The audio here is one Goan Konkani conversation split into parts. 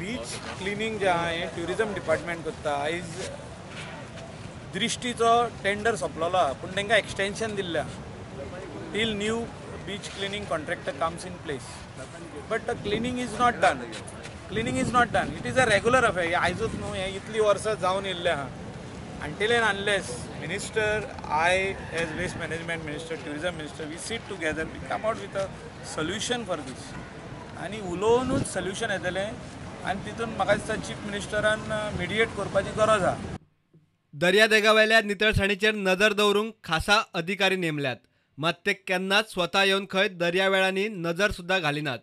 बीच क्लिनींग जें आहा हें ट्युरिजम डिपार्टमेंट करता. आयज दृश्टीचो टेंडर सोंपलेलो आहा, पूण तांकां एक्सटेंशन दिल्लें आहा till new beach cleaning contractor comes in place. But the cleaning is not done. Cleaning is not done. It is a regular affair. आयजूच न्हू, हें इतलीं वर्सां जावन येयल्लें आहा. Until and unless minister, I as waste management minister, tourism minister, we sit together, we come out with a solution for this. आनी उलोवनूच सोल्युशन येतलें आनी तितून म्हाका दिसता चीफ मिनिस्टरान मिडिएट करपाची गरज आहा. दर्यादेगावेल्या नितळसाणीचेर नदर दवरूंक खासा अधिकारी नेमल्यात, मात ते केन्नाच स्वता येवन खंय दर्यावेळांनी नजर सुद्दां घालिनात.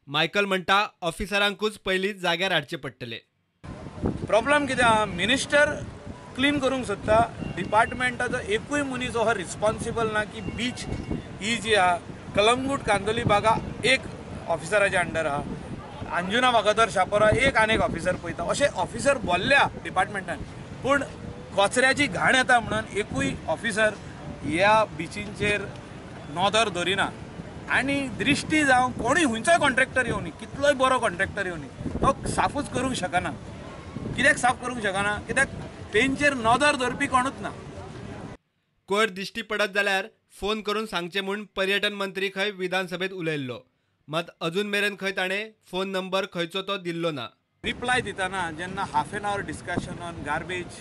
मायकल म्हणटा ऑफिसरांकूच पयलीं जाग्यार हाडचे पडटले. प्रॉब्लम कितें आहा, मिनिस्टर क्लीन करूंक सोदता, डिपार्टमेंटाचो एकूय मनीस हो रिस्पॉन्सिबल ना की बीच ही जी आहा कलंगूट कांदोली बागा एक ऑफिसराच्या अंडर आहा, अंजुना वागातोर शापोरा एक आनी एक ऑफिसर पळयता, अशे ऑफिसर बोल्ल्या डिपार्टमेंटान, पूण कचऱ्याची घाण येता म्हणून एकूय ऑफिसर ह्या बिचींचेर नदर दवरिना. आनी दृश्टी जावं कोणूय खंयचोय कॉन्ट्रॅक्टर येवनी, कितलोय बरो कॉन्ट्रॅक्टर येवनी, तो साफूच करूंक शकना. कित्याक साफ करूंक शकना? कित्याक तेंचेर नदर दवरपी कोणूच ना. कोयर दिश्टी पडत जाल्यार फोन करून सांगचें म्हूण पर्यटन मंत्री खंय विधानसभेत उलयल्लो, मात अजून मेरेन खंय ताणें फोन नंबर खंयचो तो दिल्लो ना. रिप्लाय दितना जेन्ना half an hour discussion on garbage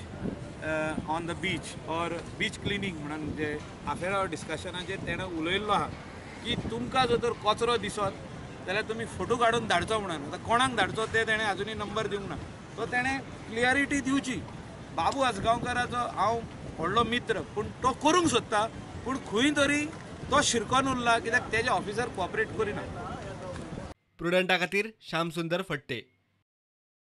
on the beach or beach cleaning म्हणून जे हाफ एन our डिस्कशनाचेर तेणें उलयल्लो आहा की तुमकां जर तर कचरो दिसत जाल्यार तुमी फोटो काडून धाडचो म्हणून. आतां कोणाक धाडचो ते तेणें अजुनूय नंबर दिवंक ना, तो तेणें क्लियरिटी दिवची. बाबू आजगांवकाराचो हांव व्हडलो मित्र, पूण तो करूंक सोदता, पूण खंय तरी तो शिरकोन उरला कित्याक तेजे ऑफिसर कोऑपरेट करिना. प्रुडंटा खातीर श्यामसुंदर फट्टे.